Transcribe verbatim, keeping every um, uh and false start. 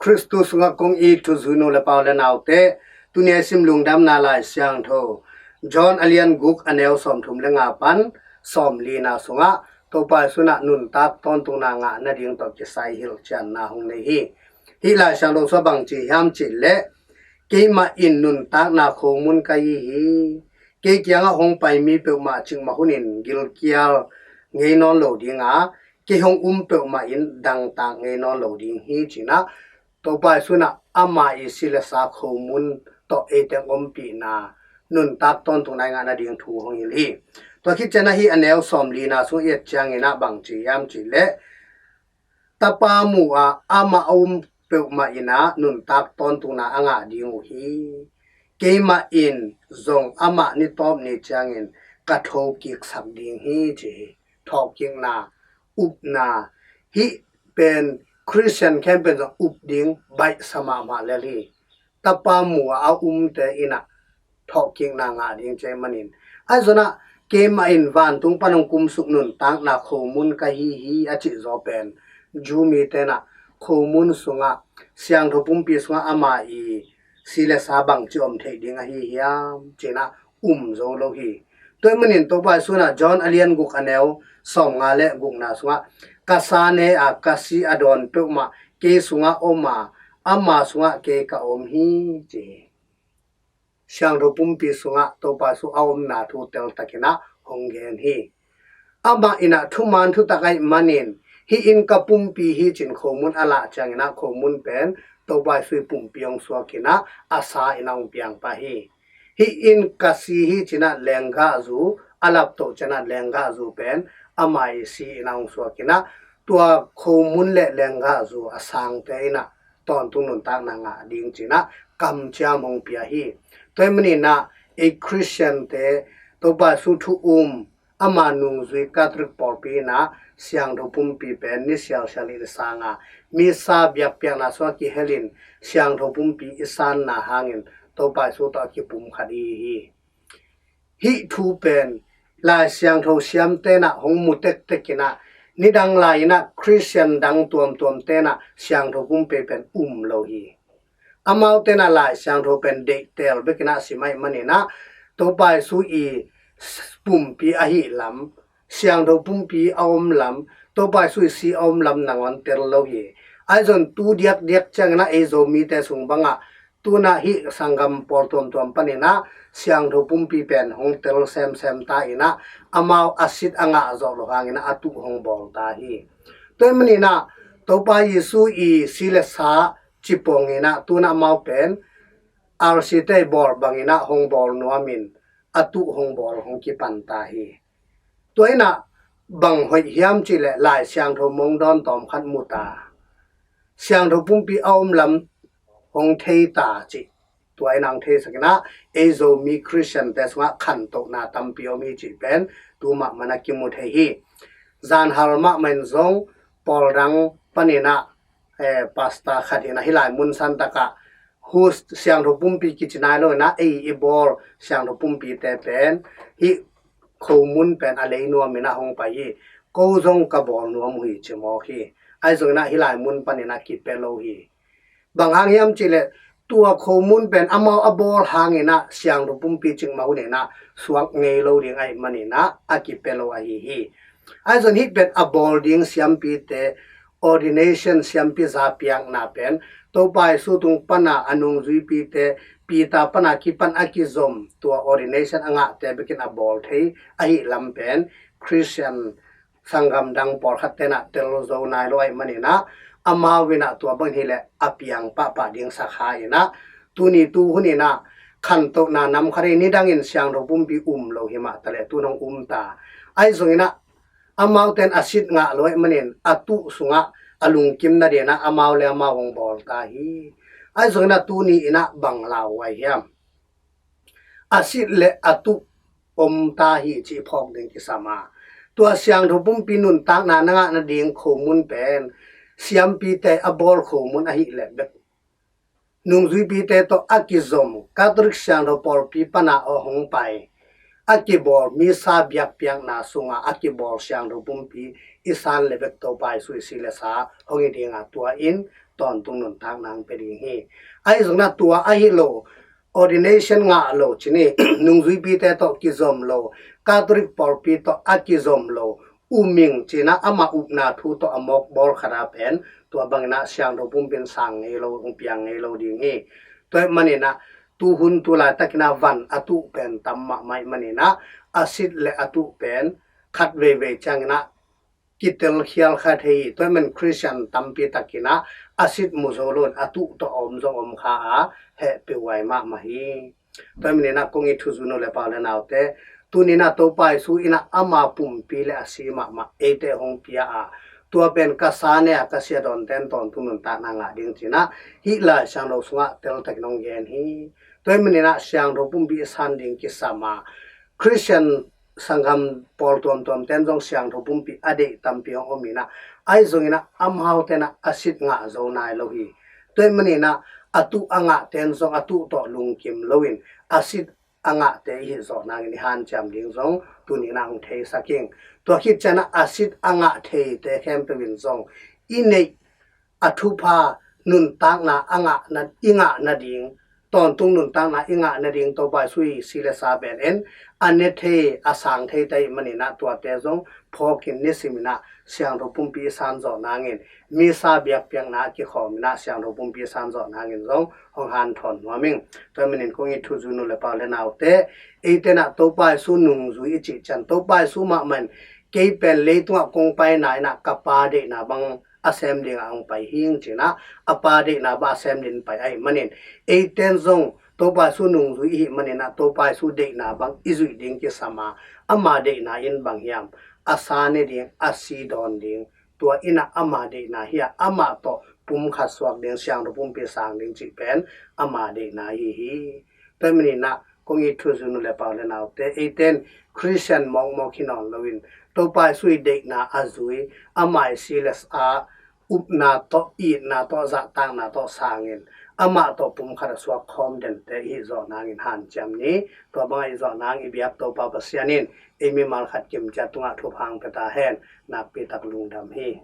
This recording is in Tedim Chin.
Khristu sungah kong it thuzui nu le pa u le naute, tuni a i sim Lungdamna Lai Siangtho John a lian guk, a neu sawmthum le nga pan sawmlina sungah Topa Jesu in ah nuntak tawntungna ngah nading tawh kisai hilhcianna hong nei hi. Hih Lai Siangtho sungah bang ci hiam cih leh, "Keimah in nuntakna khomun ka hi hi. Kei kiangah hong pai mi peuhmah cikmah hunin gilkial ngei nawn lo ding a, kei hong um peuhmah in dangtak ngei nawn lo ding hi," ci-in ah Topa Jesu in ah ama i si le sa khomun tawh eite hong ompihna, nuntak tawntungna i ngah nading thu hong hilh hi. Tua khit ciangin ah hih a neu sawmlina sung i et ciangin ah bang ci hiam cih leh, "Tapa muh a amah a um peuhmah in ah nuntak tawntungna a ngah ding uh hi. Keimah in zong amah ni tawp ni ciangin ka thokiksak ding hi," ci hi. Thawhkikna, upna, hih pen Khristian khempeuh in zong up ding baihsa mahmah lel hi. Tapa muh a a umte in ah thawhkikna ngah ding ci ahih manin. Ahi zongin ah keimah in vantung pan hong kumsuk nuntakna khomun ka hi hi a cih zaw pen, Jew mite in ah khomun sungah, siangtho pumpi sungah ama i si le sa bangci om theih ding ahi hiam ci-in ah um zo lo hi. Tua ahih manin Topa Jesu in ah John a lian guk, a neu sawmnga le gukna sungah, "Ka sa ne a ka si a dawn peuhmah kei sungah om a, ama sungah kei ka om hi," ci hi. Siangtho pumpi sungah Topa Jesu a omna thu teltakin ah hong gen hi. Amah in ah thuman thutak ahih manin, "Hih in ka pumpi hi," ci-in khomun a lah ciangin ah khomun pen Topa Jesu i pumpi hong suakin ah a sa in ah hong piang pah hi. "Hih in ka si hi," ci-in ah lenggahzu a laptoh ciangin ah lenggahzu pen ama i si in ah hong suakin ah, tua khomun le lenggahzu a sangte in ah tawntung nuntakna ngah ding ci-in ah kamciam hong pia hi. Tua ahih manin ah ei Khristiante, Topa Jesu thu um, ama nungzui Catholic pawlpi in ah siangtho pumpi pen ni sialsial in sang a, Missa biakpiakna sungah kihelin siangtho pumpi i sanna hangin Topa Jesu tawh a kipumkhat i hi hi. Hih thu pen Lai Siangtho siamte in ah hong mu tektek in ah, nidang lai in ah Khristian dang tuamtuamte in ah siangtho pumpi pen um lo hi. Amaute in ah Lai Siangtho pen deihtel bekin ah sim ahih manin ah, Topa Jesu i pumpi ahih lam, siangtho pumpi a om lam, Topa Jesu i si a om lam nangawn tel lo hi. Ahi zongin tu diakdiak ciangin ah ei Zomite sung bangah, tu-in ah hih sanggam pawl tuamtuam panin ah siangtho pumpi pen hong tel semsem ta in ah, amau a sit a ngah zawh loh hangin ah a tuh hong bawl ta hi. Tua ahih manin ah Topa Jesu i si le sa cipawng in ah, tu-in ah amau pen R C te bawl bangin ah hong bawl nuamin a tuh hong bawl hong kipan ta hi. Tua in ah bang hoih hiam cih leh Lai Siangtho mong dawn tawmkhat mu ta, siangtho pumpi a om lam hong thei ta cih, tua in ah hong theisak in ah ei Zomi Khristiante sungah khantohna tampi om hi cih pen tu mahmah in ah kimu thei hi. Zanhal mahmah in zong pawl dang panin ah, eh, pastor khat in ah hih lai mun santak ah, hu siangtho pumpi kici nai lo in ah ei i bawl siangtho pumpite pen hih khomun pen a lei nuamin ah hong pai hi. Ko zong ka bawl nuam uh hi ci mawk hi. Ahi zongin ah hih lai mun panin ah kipia lo hi. Bang hang hiam cih leh tua khomun pen amau a bawl hangin ah siangtho pumpi cikmah hun in ah suak ngei lo ding ahih manin ah a kipia lo ahi hi. Ahi zongin hih pen a bawl ding siampite, ordination, siampi za piakna pen Topa Jesu tung pan a a nungzuipite, Peter pan a kipan a kizom, tua ordination a ngahte bekin a bawl thei ahih lam pen Khristian sanggam dang pawlkhatte in ah tel zo nai lo ahih manin ah, amau in ah tua bang hi leh a piang pahpah ding sakha in ah, tuni tu hun in ah khantohna nam khat hi, nidangin siangtho pumpi um lo hi mah ta leh tu-in hong um ta. Ahi zongin ah amaute in a sit ngah lo ahih manin a tuh sungah a lungkim nadingin ah amau le amau hong bawl ta hi. Ahi zongin ah tuni in ah bang lauhuai hiam? A sit le a tuh om ta hi cih phawk ding kisam a, tua siangtho pumpi nuntakna na ngah nading khomun pen siampite a bawl khomun ahih leh bek, nungzuipite tawh a kizom Catholic siangtho pawlpi pan a hong pai, a kibawl misa biakpiakna sungah a kibawl siangtho pumpi i san le bek Topa Jesu i si le sa hong hi dingah tua in tawntung nuntakna hong pia ding hi. Ahi zongin ah tua ahi lo, ordination ngah lo cih ni, nungzuipite tawh kizom lo, Catholic pawlpi tawh a kizom lo, um ing cinah ama upna thu tawh a mawk bawl khat a pen tua banginah siangtho pumpi in sang ngei lo, hong piang ngei lo ding hi. Tua ahih maninah tuhun tu laitakinah van a tuh pen tam mahmah ahih maninah a sit le a tuh pen khat veivei cianginah kitel khial kha thei hi. Tua ahih man Christian tampi takinah a sit mu zo loin a tuh tawh a om zong om kha a, hehpih huai mahmah hi. Tua ahih maninah kong it thuzui nu le pa le naute, tuninah Topa Jesu inah ama pumpi le a si mahmah eite hong pia a, tua pen ka sa ne a ka si a dawnte in tawntung nuntakna ngah ding cinah hih Lai Siangtho sungah teltakin hong gen hi. Tua ahih maninah siangtho pumpi i san ding kisam a, Christian sanggam pawl tuamtuamte in zong siangtho pumpi a deih tampi hong om inah, ahi zonginah amaute inah a sit ngah zo nai lo hi. Tua ahih maninah a tuh a ngahte in zong a tuh tawh lungkim loin a sit a ngahte i hih zawh nangin i hanciam ding zong tuninah hong theisak ing. Tua khit cianah a sit a ngah theite khempeuh in zong i neih a thupha nuntakna a ngah na, i ngah nading, tawntung nuntakna i ngah nading Topa Jesu i si le sa pen en a ne thei, a sang thei te ahih maninah tuate zong phawkin nisiminah siangtho pumpi i san zawh nangin, misa biakpiakna a kikhawminah siangtho pumpi i san zawh nangin zong hong hanthawn nuam ing. Tua ahih manin kong it thuzui nu le pa le naute, eite inah Topa Jesu nungzui i cih ciang Topa Jesu mahmah in kei pen leitungah kong paina inah ka Pa deihna bang a sem dingah hong pai hi ing cinah, a Pa deihna bang a sem dingin pai ahih manin, eite in zong Topa Jesu nungzui i hih maninah Topa Jesu deihna bang i zuih ding kisam a, ama deihna in bang hiam? A sa ne ding, a si dawn ding, tua inah ama deihna hi a, amah tawh pumkhat suak ding, siangtho pumpi sang ding cih pen ama deihna hi hi. Tua ahih maninah kong it thuzui nu le pa le naute, eite in Christian mawkmawk hi nawn loin Topa Jesu i deihna a zui, ama i si le sa upna tawh, itna tawh, zahtakna tawh sangin amah tawh pumkhat a suak khawm dente i hih zawh nangin hanciam ni. Tua bangah i zawh nang i biak Topa Pasian in ei mimal khat kimciat tungah thupha hong pia ta hen. Nakpi tak lungdam hi.